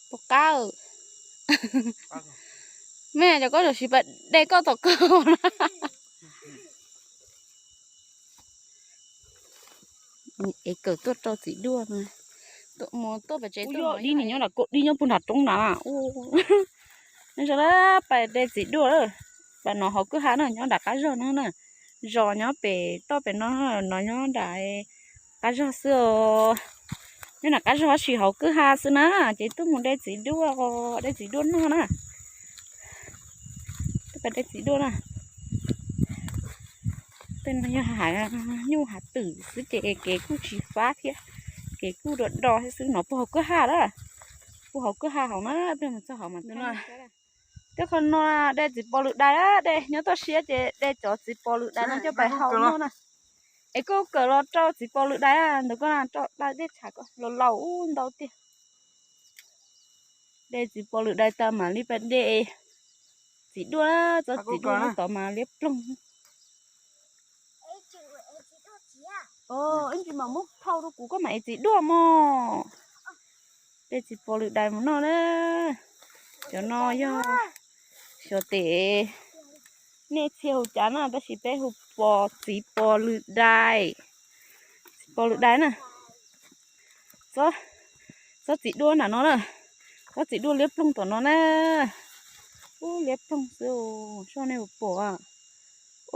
Puas qab? Me cov koj yuav siv pas de koj tom koj na. Es kawm tuaj rau txiv duaj no. Tuaj mus tuaj pem tsev tuaj, dib nim nyob nram kaum dib nyob puag nram roob nrad. Nyob zoo na, pas de txiv duaj, pas no hauv kwj ha na, nyob nram qab zog no na. Zos nyob pem toj pem no, no nyob nram qab zog xwb os. Nyob nram qab zog tab sis hauv kwj ha xwb na, ces tuaj mus de txiv duaj, de txiv duaj noj na. Tuaj pas de txiv duaj na. Tej no yog hav nyuj hav twm xwb ces kev kuj tsis fab thiab, kev kuj do do thiab xwb. No puag hauv kwj ha lawm, puag hauv kwj ha hauv na, peb mus txog hauv mas. Tej qhov no de txiv pos lwm dais, de nyob toj siab ces de cov txiv pos lwm dais no coj pais hau noj na. Es koj kawm los rau txiv pos lwm dais ntawd, koj rau dais dej tshav ko los laus ub ntau tiag. De txiv pos lwm dais tas mam li pas de txiv duaj, txoj txiv duaj lub tod mas liab ploog. Ib ntsis mam muab thau rau kuv koj mam ev txiv duaj mog. De txiv pos lwm dais mus noj na. Cov no yog xyov tes nej txhia hu cas na, tab sis peb hu pos, txiv pos lwm dais. Txiv pos lwm dais na. Txhob txiv duaj nram no na. Txhob txiv duaj liab ploog tom no na. Ub, liab ploog xwb, soj nej puas pom?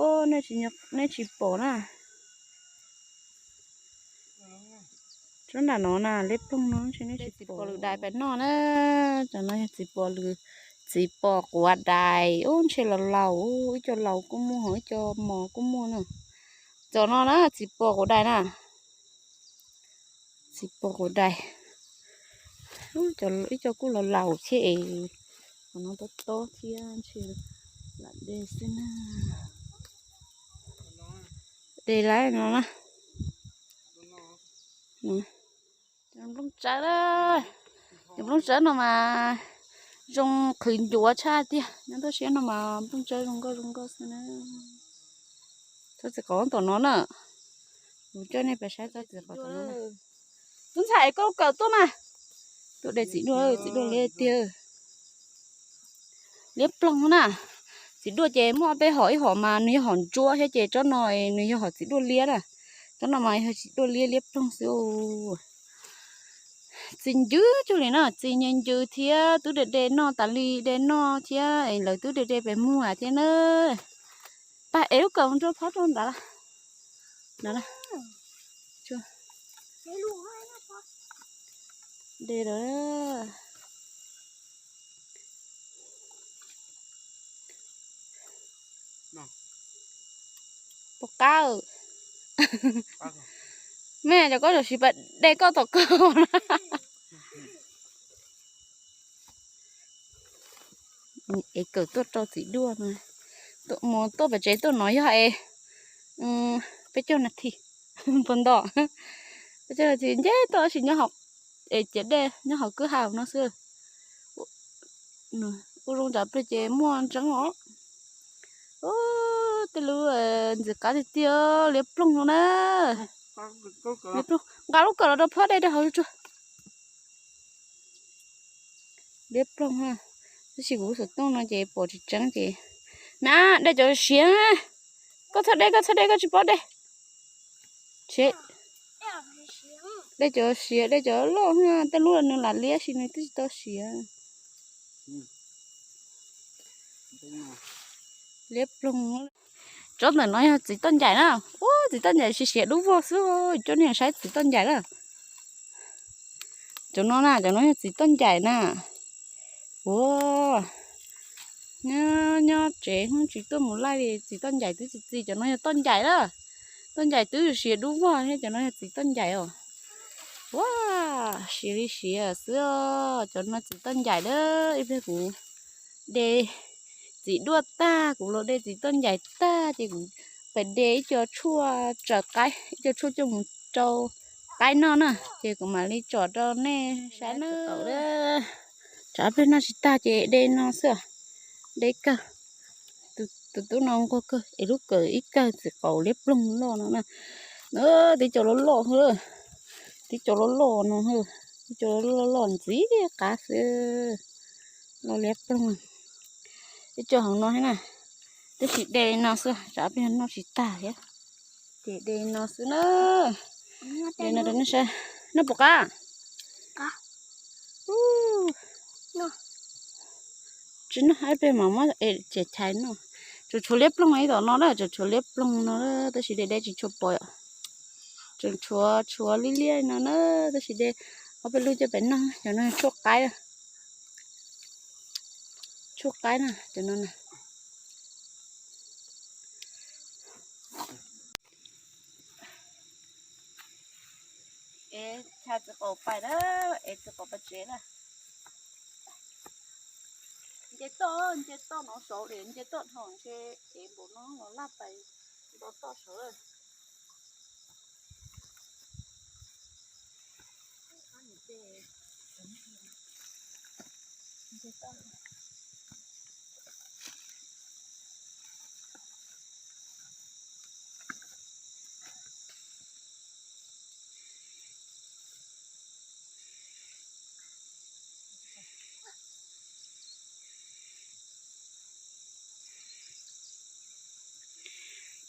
Ub, nej tsis pom na. Tsob nram no na, liab ploog no ntshe nej tsis pom. Txiv pos lwm dais pem no na. Cov no yog txiv pos lwm, txiv pos quav dais. Ub, ntshe laus laus, ib co laus kuj muaj, ib co mos kuj muaj na. Cov no na, txiv pos quav dais na. Txiv pos quav dais. Ib co kuj laus laus thiab es, qhov no tob tob thiab ntshe lam de xwb na. De lawm no na. Cov nplooj tsawb, cov nplooj tsawb no mas zoo qhwv ncuav tshaj tiag. Nyob toj siab no mas nplooj tsawb zoo nkauj zoo nkauj xwb na. Txhob txiv qos tom no na. Kuv coj nej pais saib txhob txiv qos tom no. Tub ntxhais, koj kawm tuaj mas. Tuaj de txiv duaj, txiv duaj liab tiag. Liab ploog na. Txiv duaj ces muaj peb hom, ib hom mas nws yog hom ntsuab thiab ces tsob no nws yog hom txiv duaj liab na. Tsob no mas yog txiv duaj liab liab ploog xwb. Txi ncw cuag li na, txi ncw ncw thiab twb de de noj tas li, de noj thiab lawv twb de de pem muag thiab na. Pab ev lub kawm mus rau phob rau ntawd. De lawm. Puas qab? Me cov koj yuav siv pas de koj tom koj na. Es kawm tuaj rau txiv duaj no. Mus tuaj pem tsev tuaj no yog es peb caug nas this puas nto? Peb caug nas this nce tuaj tab sis nyob hauv, es ciav dej nyob hauv kwj ha no xwb. Ua zoo ntshav pliag ces muaj ntseeb os. Ub, tej lub ntxim qab tiag tiag, liab ploog no na. Nqa lub kawm los rau phob de rau hauv tsuag. Liab ploog na. Tab sis kuv xov tooj no ces pom tsis tseeb ces. Na, de cov siav. Koj txhob de, koj txhob de, koj tsis paub de. De cov siav, de cov loj, tej lub nws lam liab sis nws twb tsis tau siav. Liab ploog. Tsob ntawm no yog txiv toj ncaim na. Ub, txiv toj ncaim siav siav dub vog xwb, coj nej saib txiv toj ncaim na. Cov no na, cov no yog txiv toj ncaim na. Ua, nyob tsev hnub tsis tuaj mus laij li, txiv toj ncaim twb txi txiv, cov no yog toj ncaim na. Toj ncaim twb siav dub vog thiab, cov no yog txiv toj ncaim os. Ua, siav li siav xwb, cov no txiv toj ncaim na. Ib pliag kuv de txiv duaj tag, kuv los de txiv toj ncaim tag ces kuv pais de ib co tshuaj tsaws qaib, ib co tshuaj coj mus rau qaib noj na, ces kuv mam li tsom rau nej saib na. Tsam pliag noj tsis tag ces de no xwb. De kawg. Tus tub no nquag kawg es lub kawm ib kawg txiv qaub liab ploog loj no na. Tib co loj loj, tib co loj loj no. Cov loj loj ntxiv qab xwb, loj liab ploog. Ib co hauv no thiab na, tab sis de no xwb, tsam peb noj tsis tag thiab. Ces de no xwb na. De no rau nej saib. Noj puas qab? Tsis noj, ib pliag mam muab ces chais noj. Tseem tshuav liab ploog ib tom no na, tseem tshuav liab ploog no na, tab sis de de tsis tshua pom. Tseem tshuav tshuav liab liab no na, tab sis de ob peb lub coj pem noj, cov no tshuaj qaib. Tshuaj qaib na, cov no na. Es chaw txiv qaum pais na, es txiv qaum pais tsev na. Nce toj, nce toj no saud, nce toj dhau ntshe es npaum no los laj pais nto toj saud.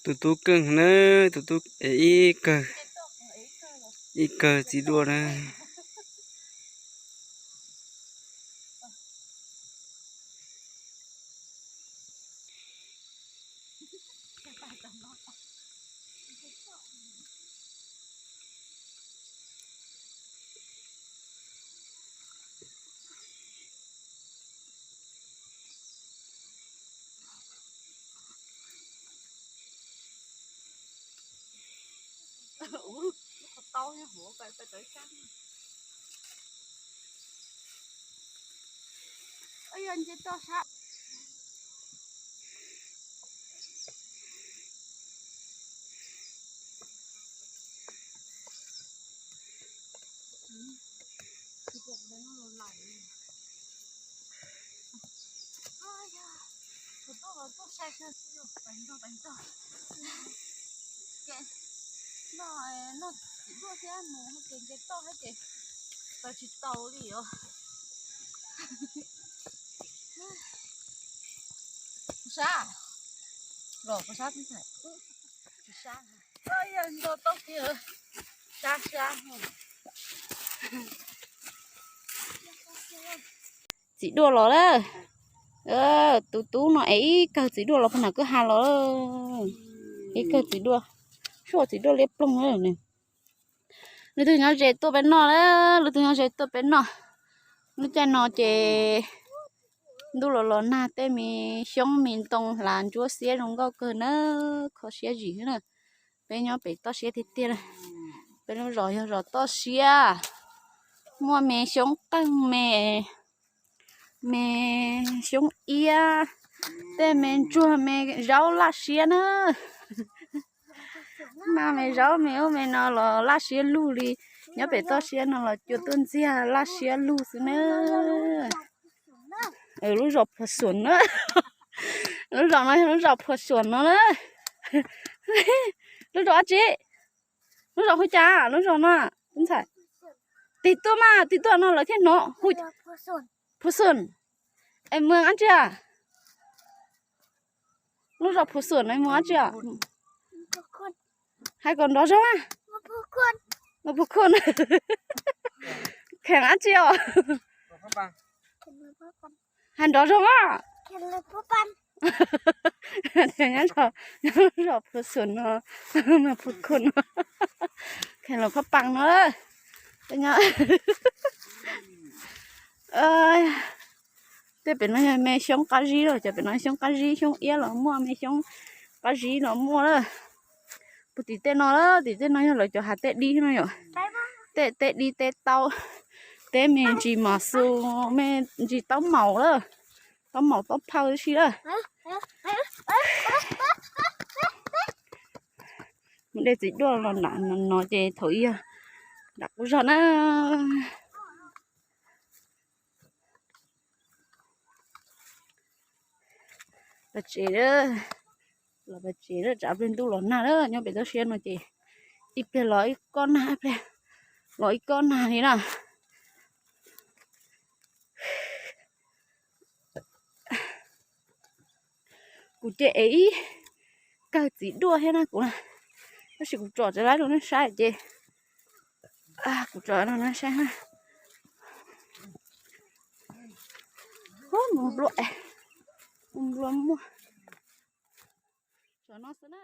Tus tub keej na, tus tub es ib kawg, ib kawg txiv duaj na. Tus tuaj los tuaj sai kawg. Ces noj, noj txiv duaj thiab mus hais tias nce toj hais tias tawm tsis tau li os. Sab los, sab tib thaim. Sab, yog nto toj kiag, sab sab. Txiv duaj los lawm. Tus tub no es ib kawg txiv duaj los puag nram kwj ha los. Ib kawg txiv duaj, suaj txiv duaj liab ploog. Lwm tus nyob ze tuaj peb noj na, lwm tus nyob ze tuaj peb noj. Lub caij no ces ntuj los los nag, tej me xyoob me ntoo hlav ntsuab xiab zoo nkauj kawg na, kho siab zim na. Peb nyob pem toj siab tiag tiag. Peb lub zos yog zos toj siab, muaj me xyoob qeej me, me xyoob iab, tej me ntsuag me zaub laj siab na. Mas me zaub me ub me no los laj siab lug li. Nyob pem toj siab no los cua tuaj ntxiag laj siab lug xwb na. Lub zos Phuas Xuam na. Lub zos no yog lub zos Phuas Xuam no na. Lub zos dab tsi? Lub zos hu cas lub zos no? Ntxhais, tig tuaj mas, tig tuaj no lawv thiaj hnov. Hu Phuas Xuam. Es mus dab tsi a? Lub zos Phuas Xuam no mus dab tsi a? Hais kom nrov zog a. Phuas Xuam. Kheev dab tsi os? Hais nrov zog a. Nyob zos Phuas Xuam no, Phuas Xuam no, kheev los phaj pam no. Tej pem no yog me xyoob qab zib lawm, cov pem no xyoob qab zib, xyoob iab los muaj, me xyoob qab zib los muaj lawm. Puag tim tej no, tim tej no yog lawv cov hav tej dib no yom. Tej tej dib tej taub, tej me ntsis mas xu, me ntsis taub maum lawm, taub maum taub phawj tib si lawm. Mus de txiv duaj los nram no ces thaum ub yog nram qub zog na. Pais tsev, los pais tsev, tsam pliag ntuj los nag lawm, nyob pem toj siab no ces ib pliag los ib kob nag, ib pliag los ib kob nag li na. Kuv ces ev ib kawg txiv duaj thiab na kuv na, tab sis kuv tsom tsis tau rau nej saib ces kuv tsom no nej saib na. Ub, nplua, nplua muaj, tsom no xwb na.